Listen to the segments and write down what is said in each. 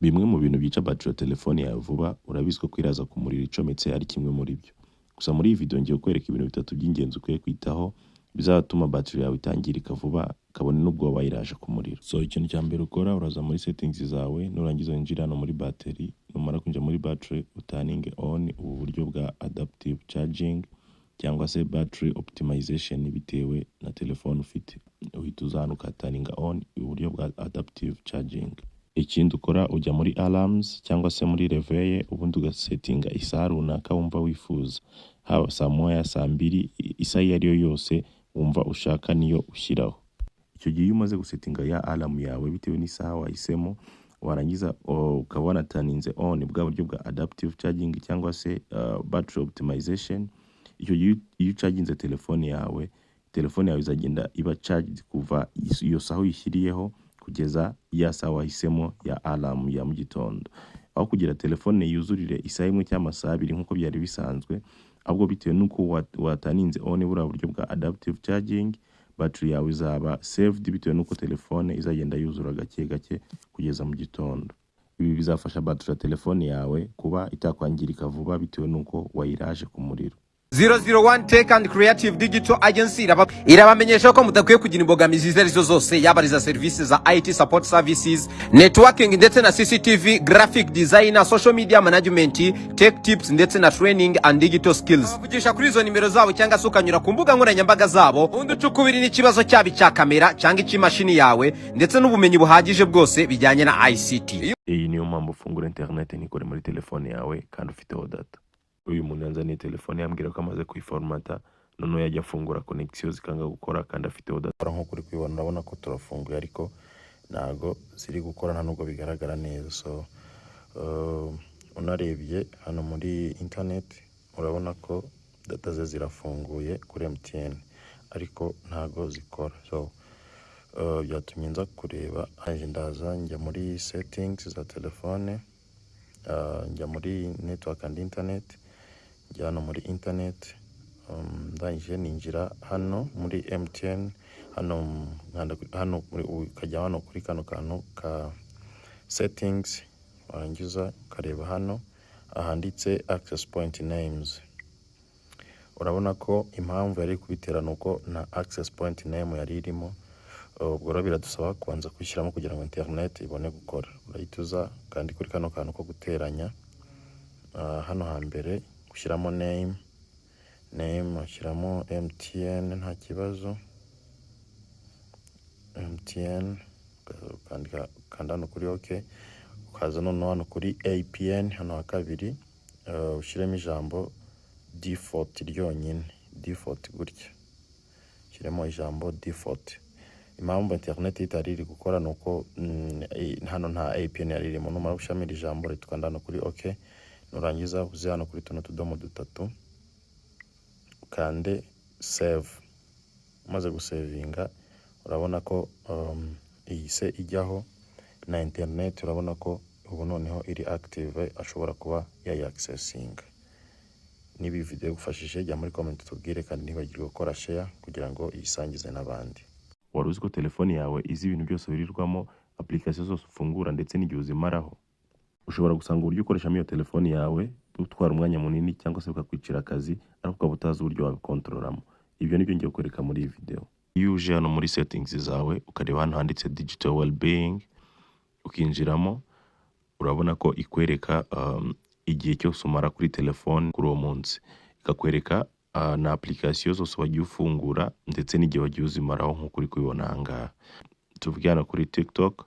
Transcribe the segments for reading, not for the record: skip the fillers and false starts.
Bimwe mu bintu byica battery ya telefone yawe vuba, urabizi ko kwiraza ku muriro icometse ari kimwe muri byo. Gusa muri iyi video ngiye kukwereka ibintu bitatu by'ingenzi ukwiye kwitaho bizatuma battery yawe itangirika vuba, kabone n'ubwo waba wayiraje ku muriro. So ikintu cya mbere ukora, uraza muri settings zawe, nurangiza winjire hano muri battery. Numara kwinjira muri battery, uturninge on ubu buryo bwa adaptive charging cyangwa se battery optimization bitewe na telefone ufite. Uhita uza hano ukaturninga on uburyo bwa adaptive charging. Ikindi ukora, ujya muri alarms cyangwa se muri réveil, ubundi ugasettinga isaha runaka wumva wifuza, haba saa 1, saa 2, isaha iyo ari yo yose wumva ushaka niyo ushyiraho. Icyo gihe iyo umaze gusettinga ya alarm yawe bitewe n'isaha wahisemo, warangiza ukaba wanaturninze on bwa buryo bwa adaptive charging cyangwa se battery optimization, icyo gihe iyo ucharginze telefone yawe, telefone yawe izagenda iba charged kuva iyo saha uyishyiriyeho kugeza ya saha wahisemo ya alarm ya mu gitondo. Aho kugira telefone yuzurire isaha imwe cyangwa amasaha 2 nk'uko byari bisanzwe, ahubwo bitewe n'uko waturninze on buriya buryo bwa adaptive charging, battery yawe izaba saved bitewe n'uko telefone izagenda yuzura gake gake kugeza mu gitondo. Ibi bizafasha battery ya telefone yawe kuba itakwangirika vuba bitewe n'uko wayiraje ku muriro. 001 Tech and Creative Digital Agency irabamenyesha ko mudakwiye kugira imbogamizi izo arizo zose, yaba ari iza serivisi za IT support services, networking ndetse na CCTV, graphic designer, social media management, tech tips ndetse na training and digital skills. Bavugisha kuri izo nimero zabo cyangwa se ukanyura ku mbuga nkoranyambaga zabo, ubundi uca ukubiri n'ikibazo cyaba icya kamera cyangwa icy'imashini yawe, ndetse n'ubumenyi buhagije bwose bijyanye na ICT. Iyi niyo mpamvu ufungura internet ntikore muri telefone yawe kandi ufiteho data. Uyu muntu yanzaniye telefone yambwira ko amaze kuyiformata, noneho yajya afungura connection zikanga gukora kandi afiteho data. Nk'uko uri kubibona, urabona ko turafunguye ariko ntago ziri gukora, nta nubwo bigaragara neza. So unarebye hano muri internet, urabona ko data ze zirafunguye kuri MTN ariko ntago zikora. So byatumye nza kureba, aje ndaza njya muri settings za telefone, njya muri network and internet, njya hano muri internet, ndangije ninjira hano muri MTN, hano nkanda hano ukajya hano kuri kano kantu ka settings, warangiza ukareba hano ahanditse access point names. Urabona ko impamvu yari kubitera ni uko nta access point name yari irimo. Ubwo rero biradusaba kubanza kwishyiramo kugira ngo internet ibone gukora. Urahita uza kandi kuri kano kantu ko guteranya, hano hambere gushyiramo name, name ushyiramo MTN, nta kibazo, MTN, ukandika, ukanda hano kuri OK, ukaza noneho hano kuri APN, hano ha kabiri, ushyiremo ijambo default ryonyine, default gutya, ushyiremo ijambo default. Impamvu internet itari iri gukora ni uko hano nta APN yari irimo. Numara gushyiramo iri jambo, uhita ukanda hano kuri OK, nurangiza uze hano kuri tuno tudomo dutatu, ukande save. Umaze gusavinga, urabona ko ihise ijyaho na internet. Urabona ko ubu noneho iri active, ashobora kuba yayiaccessinga. Niba iyi video igufashije, jya muri comment tubwire, kandi ntibagirwe gukora share kugira ngo iyisangize n'abandi. Wari uzi ko telefone yawe izi ibintu byose wirirwamo, application zose ufungura ndetse n'igihe uzimaraho? Ushobora gusanga uburyo ukoreshamo iyo telefone yawe butwara umwanya munini cyangwa se bukakwicira akazi, ariko ukaba utazi uburyo wabikontororamo. Ibyo nibyo ngiye kukwereka muri iyi video. Iyo uje hano muri settings zawe, ukareba hano handitse digital well-being, ukinjiramo, urabona ko ikwereka igihe cyose umara kuri telefone kuri uwo munsi, ikakwereka na application zose wagiye ufungura ndetse n'igihe wagiye uzimaraho nk'uko uri kubibona aha ngaha. Tuvuge hano kuri TikTok,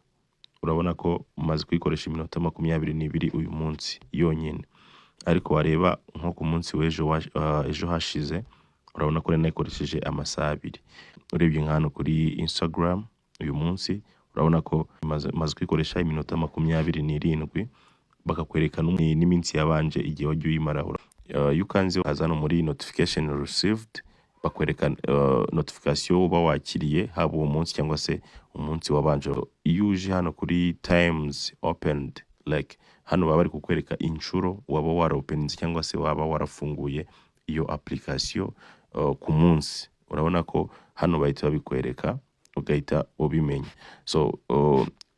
urabona ko umaze kuyikoresha iminota 22 uyu munsi yonyine, ariko wareba nko ku munsi w'ejo ejo hashize, urabona ko nari nayikoresheje amasaha 2. Urebye nka hano kuri Instagram uyu munsi, urabona ko maze kuyikoresha iminota 27, bakakwereka n'iminsi yabanje igihe wagiye uyimaraho. Iyo ukanze haza hano muri notification received, bakwereka notification uba wakiriye haba uwo munsi cyangwa se umunsi wabanje. Iyo uje hano kuri times opened, like hano baba bari kukwereka inshuro waba waraopeninze cyangwa se waba warafunguye iyo application ku munsi. Urabona ko hano bahita babikwereka ugahita ubimenya. So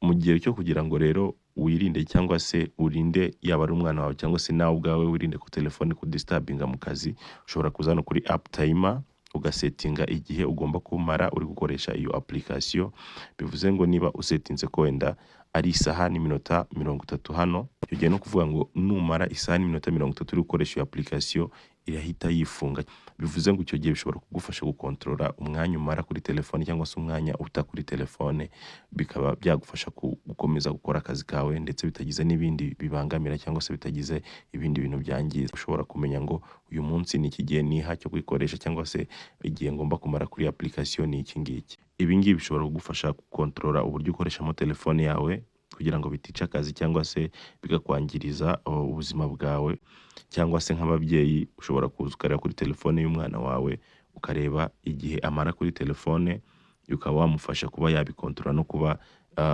mu gihe cyo kugira ngo rero wirinde cyangwa se urinde, yaba ari umwana wawe cyangwa se nawe ubwawe wirinde ko telefone kudisturbinga mu kazi, ushobora kuza hano kuri app timer, ugasettinga igihe ugomba kumara uri gukoresha iyo application. Bivuze ngo niba usettinze ko wenda ari isaha n'iminota 30 hano, icyo gihe no kuvuga ngo numara isaha n'iminota 30 uri gukoresha iyo application, irahita yifunga. Bivuze ngo icyo gihe bishobora kugufasha gukontorora umwanya umara kuri telefone cyangwa se umwanya uta kuri telefone, bikaba byagufasha gukomeza gukora akazi kawe, ndetse bitagize n'ibindi bibangamira cyangwa se bitagize ibindi bintu byangiza. Ushobora kumenya ngo uyu munsi ni iki gihe niha cyo kuyikoresha, cyangwa se igihe ngomba kumara kuri application ni iki ngiki. Ibi ngibi bishobora kugufasha gukontorora uburyo ukoreshamo telefone yawe, kugira ngo bitica akazi cyangwa se bigakwangiriza ubuzima bwawe. Cyangwa se nk'ababyeyi, ushobora kuza ukareba kuri telefone y'umwana wawe, ukareba igihe amara kuri telefone, ukaba wamufasha kuba yabikontorora no kuba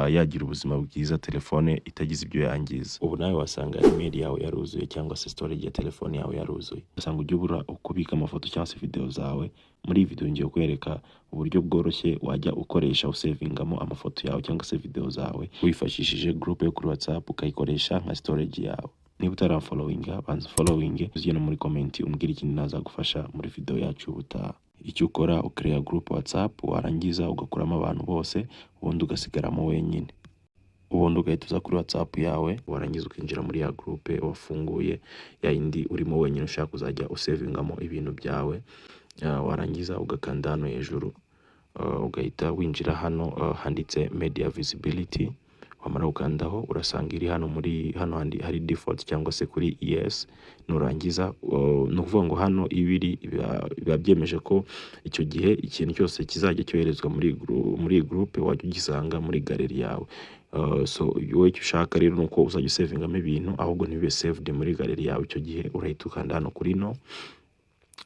yagira ubuzima bwiza, telefone itagize ibyo yangiza. Ubu nawe wasanga email yawe yaruzuye, cyangwa se storage ya telefone yawe yaruzuye, usanga ujya ubura uko ubika amafoto cyangwa se video zawe. Muri iyi video ngiye kwereka uburyo bworoshye wajya ukoresha usavingamo amafoto yawe cyangwa se video zawe, wifashishije group yo kuri WhatsApp, ukayikoresha nka storage yawe. Niba utaramfollowinga, banza following, ujye no muri comment umbwire ikindi nazagufasha muri video yacu y'ubutaha. Icyo ukora, ukereya group WhatsApp, warangiza ugakuramo abantu bose, ubundi ugasigaramo wenyine, ubundi ugahita uza kuri WhatsApp yawe, warangiza ukinjira muri ya group wafunguye, ya yindi urimo wenyine ushaka kuzajya usavingamo ibintu byawe. Warangiza ugakanda hano hejuru, ugahita winjira hano handitse media visibility. Wamara gukandaho, urasanga iri hano muri hano handi hari default cyangwa se kuri yes. Nurangiza, ni ukuvuga ngo hano ibiri biba byemeje ko icyo gihe ikintu cyose kizajya cyoherezwa muri iyi group wajya ugisanga muri gallery yawe. So wowe icyo ushaka rero ni uko uzajya usavingamo ibintu, ahubwo ntibibe saved muri gallery yawe. Icyo gihe urahita ukanda hano kuri no.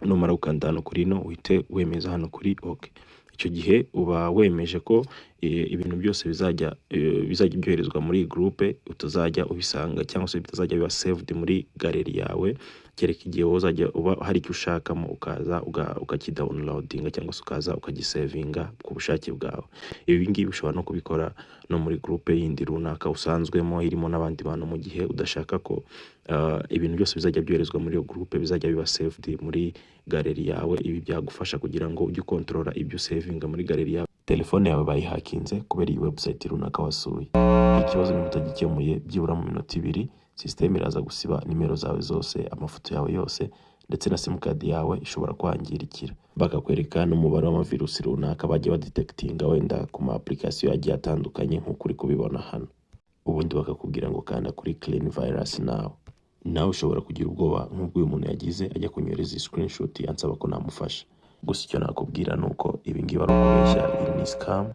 Numara gukanda hano kuri no, uhite wemeza hano kuri OK. Icyo gihe uba wemeje ko ibintu byose bizajya byoherezwa muri iyi groupe utazajya ubisanga, cyangwa se bitazajya biba saved muri gallery yawe, kereka igihe wowe uzajya uba hari icyo ushakamo, ukaza ukakidownloadinga cyangwa se ukaza ukagisavinga ku bushake bwawe. Ibi ngibi ushobora no kubikora no muri groupe yindi runaka usanzwemo, irimo n'abandi bantu, mu gihe udashaka ko ibintu byose bizajya byoherezwa muri iyo groupe bizajya biba saved muri gallery yawe. Ibi byagufasha kugira ngo ujye ukontorora ibyo usavinga muri gallery yawe. Telefone yawe bayihakinze kubera iyi website runaka wasuye. Ikibazo niba utagikemuye byibura mu minota 2, system iraza gusiba nimero zawe zose, amafoto yawe yose, ndetse na simukadi yawe ishobora kwangirikira. Bakakwereka n'umubare w'amavirusi runaka bagiye badetectinga wenda ku ma application agiye atandukanye, nk'uko uri kubibona hano. Ubundi bakakubwira ngo kanda kuri clean virus now. Nawe ushobora kugira ubwoba nk'ubwo uyu muntu yagize ajya kunyohereza iyi screenshot ansaba ko namufasha. Gusa icyo nakubwira ni uko ibi ngibi ari ukubeshya, iyi ni scam.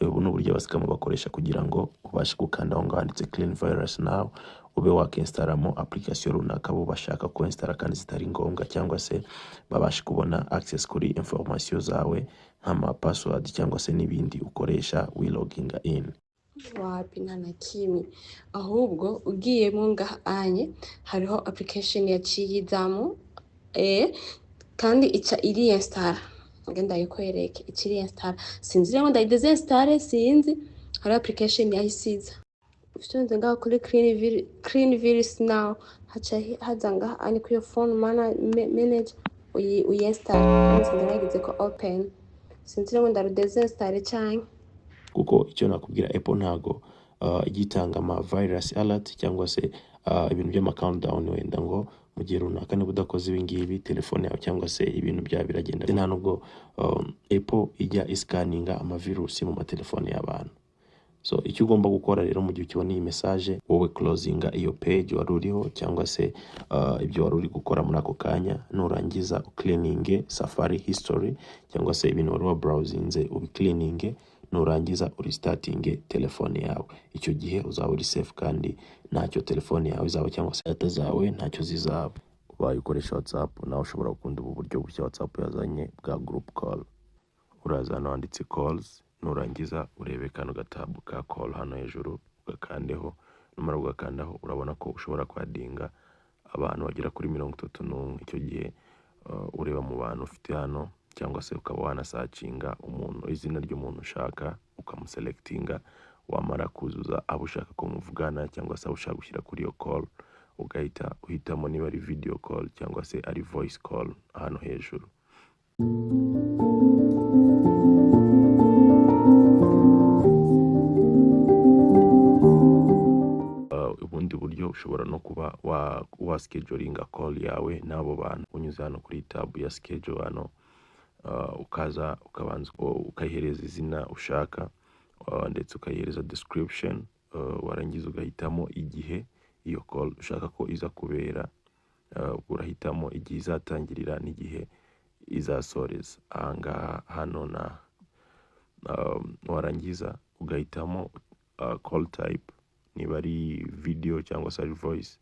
Ubu ni uburyo abascam bakoresha kugira ngo ubashe gukanda aho ngaho handitse clean virus now, ube wakinstallamo application runaka bo bashaka kuinstalla kandi zitari ngombwa, cyangwa se babashe kubona access kuri information zawe nk'ama password cyangwa se n'ibindi ukoresha wiloginga in. Wapi, nta na kimwe. Ahubwo ugiyemo ngahanye hariho application yaciye izamo, kandi ica iriinstalla. Nge ndayikwereke, ica iriinstalla. Sinzi rero ngo ndayidesinstalle, sinzi. Hariho application yahise iza. Ufyonze ngaho kuri clean virus now, haca haza ngaha anye kuri iyo phone manager, uyi installe. Kandi nsanze nagize ko open, sinzi rero ngo ndarudesinstalle canke. Kuko icyo nakubwira, Apple ntago ijya itanga ama virus alert cyangwa se ibintu by'ama countdown, wenda ngo mu gihe runaka niba udakoze ibi ngibi telefone yawe cyangwa se ibintu byawe biragenda. Nta nubwo Apple ijya iscanninga amavirusi mu matelefone y'abantu. So icyo ugomba gukora rero mu gihe ukibona iyi message, wowe closinga iyo page wari uriho cyangwa se ibyo wari uri gukora muri ako kanya. Nurangiza ucleaninge Safari history cyangwa se ibintu wari wabrowsinze ubicleaninge. Nurangiza urestartinge telefone yawe. Icyo gihe uzaba uri safe, kandi ntacyo telefone yawe izaba cyangwa se data zawe ntacyo zizaba. Ubaye ukoresha WhatsApp, nawe ushobora gukunda ubu buryo bushya WhatsApp yazanye bwa group call. Uraza hano handitse calls, nurangiza urebe kano gatabu ka call hano hejuru, ugakandeho. Numara kugakandaho, urabona ko ushobora kwaddinga abantu bagera kuri 31. Icyo gihe ureba mu bantu ufite hano, cyangwa se ukaba wanasearchinga umuntu, izina ry'umuntu ushaka, ukamuselectinga, Wamara kuzuza abo ushaka ko muvugana cyangwa se abo ushaka gushyira kuri iyo call, ugahita uhitamo niba ari video call cyangwa se ari voice call hano hejuru. Ubundi buryo ushobora no kuba wa schedulinga call yawe n'abo bantu unyuze hano kuri tab ya schedule hano, ukaza ukabanza ukayihereza izina ushaka, ndetse ukayihereza description, warangiza ugahitamo igihe iyo call ushaka ko iza kubera, urahitamo igihe izatangirira n'igihe izasoreza ahangaha hano na warangiza ugahitamo call type, niba ari video cyangwa se ari voice.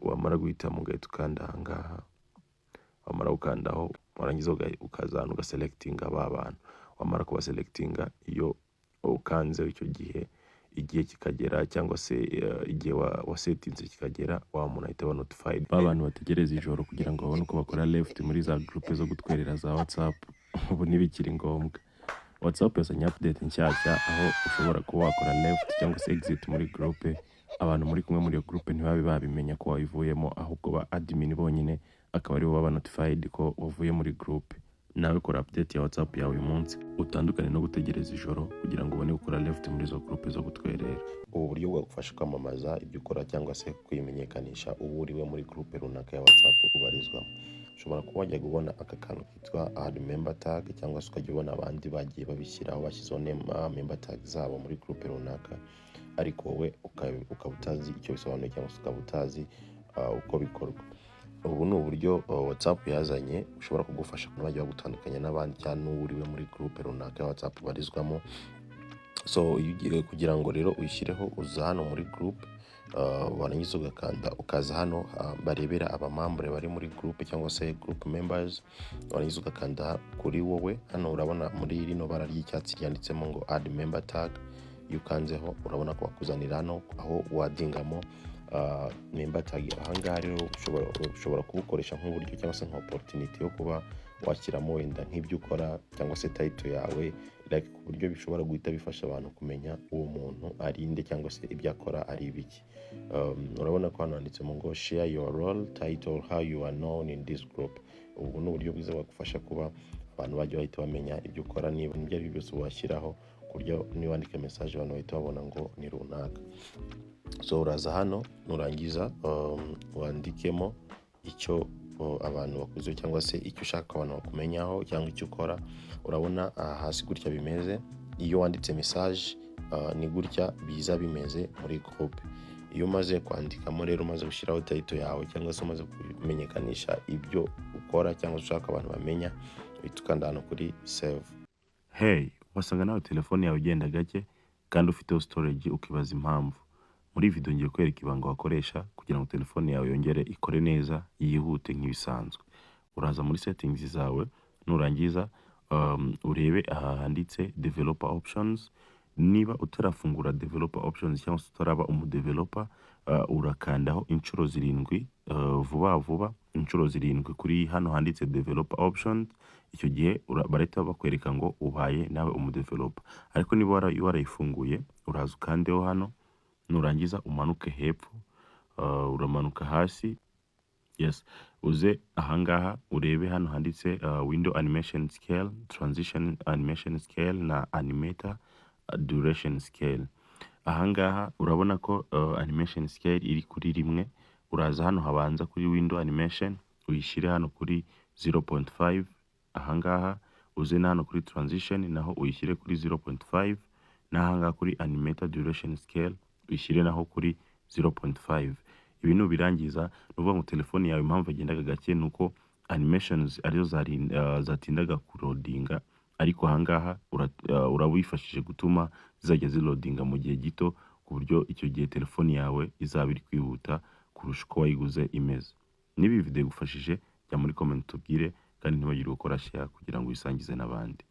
Wamara guhitamo ugahita ukanda ahangaha, wamara gukandaho warangiza ukaza hano ugaselectinga ba bantu, wamara kubaselectinga iyo ukanze icyo gihe igihe kikagera cyangwa se igihe wasetinze kikagera, wa muntu ahita aba notified. Ba bantu bategereza ijoro kugira ngo babone uko bakora left muri za groupe zo gutwerera za WhatsApp, ubu ntibikiri ngombwa. WhatsApp yazanye update nshyashya aho ushobora kuba wakora left cyangwa se exit muri groupe, abantu muri kumwe muri iyo groupe ntibabe babimenya ko wayivuyemo, ahubwo ba admin bonyine akaba aribo baba notified ko wavuye muri groupe. Nawe kora update ya WhatsApp yawe uyu munsi, utandukane no gutegereza ijoro kugira ngo ubone gukora left muri izo groupe zo gutwerera. Ubu buryo bwagufasha kwamamaza ibyo ukora cyangwa se kwimenyekanisha uwo uriwe muri groupe runaka ya WhatsApp ubarizwamo. Ushobora kuba wajya kubona aka kantu kitwa add member tag, cyangwa se ukajya ubona abandi bagiye babishyiraho, bashyizeho member tag zabo muri groupe runaka, ariko wowe ukaba utazi icyo bisobanuye cyangwa se ukaba utazi uko bikorwa. Ubu ni uburyo WhatsApp yazanye ushobora kugufasha kuba wajya gutandukanya n'abandi cyangwa n'uwo uriwe muri groupe runaka ya WhatsApp ubarizwamo. So iyo ugiye kugira ngo rero uyishyireho, uza hano muri groupe, warangiza ugakanda ukaza hano barebera abamambure bari muri groupe cyangwa se group members, warangiza ugakanda kuri wowe. Hano urabona muri rino bara ry'icyatsi ryanditsemo ngo add member tag, iyo ukanzeho urabona ko bakuzanira hano aho wadingamo member tag. Ahangaha rero ushobora kubukoresha nk'uburyo cyangwa se nka opportunity yo kuba washyiramo wenda nk'ibyo ukora cyangwa se title yawe, like ku buryo bishobora guhita bifasha abantu kumenya uwo muntu ari nde cyangwa se ibyo akora ari ibiki. Urabona ko hano handitsemo ngo share your role, title, how you are known in this group. Ubu ni uburyo bwiza bwagufasha kuba abantu bajya bahita bamenya ibyo ukora, niba ibyo ari byo byose washyiraho, ku buryo niba wandika message abantu bahita babona ngo ni runaka. So uraza hano nurangiza wandikemo icyo abantu bakuze cyangwa se icyo ushaka abantu bakumenyaho cyangwa icyo ukora. Urabona aha hasi gutya bimeze, iyo wanditse message ni gutya biza bimeze muri groupe. Iyo umaze kwandikamo rero, umaze gushyiraho title yawe cyangwa se umaze kumenyekanisha ibyo ukora cyangwa se ushaka abantu bamenya, uhita ukanda hano kuri save. Hey, wasanga nawe telefone yawe igenda gake kandi ufiteho storage ukibaza impamvu. Muri iyi video ngiye kwereka ibanga wakoresha kugira ngo telefone yawe yongere ikore neza yihute nk'ibisanzwe. Uraza muri settings zawe, nurangiza urebe aha handitse developer options. Niba utarafungura developer options cyangwa se utaraba umudeveloper, urakandaho inshuro 7, vuba vuba, inshuro 7 kuri hano handitse developer options. Icyo gihe barahita bakwereka ngo ubaye nawe umudeveloper. Ariko niba warayifunguye, uraza ukandeho hano, nurangiza umanuke hepfo, uramanuka hasi, yes, uze ahangaha urebe hano handitse window animation scale, transition animation scale na animator duration scale. Ahangaha urabona ko animation scale iri kuri 1. Uraza hano habanza kuri window animation uyishyire hano kuri 0.5. Ahangaha uze na hano kuri transition naho uyishyire kuri 0.5, n'ahangaha kuri animator duration scale uyishyire naho kuri 0.5. Ibi nubirangiza, ni ukuvuga ngo telefone yawe impamvu yagendaga gake ni uko animations arizo zatindaga kurodinga, ariko ahangaha uraba wifashishije gutuma zizajya zirodinga mu gihe gito, ku buryo icyo gihe telefone yawe izaba iri kwihuta kurusha uko wayiguze imeze. Niba iyi video igufashije, jya muri comment tubwire, kandi ntiwibagirwe gukora share kugira ngo uyisangize n'abandi.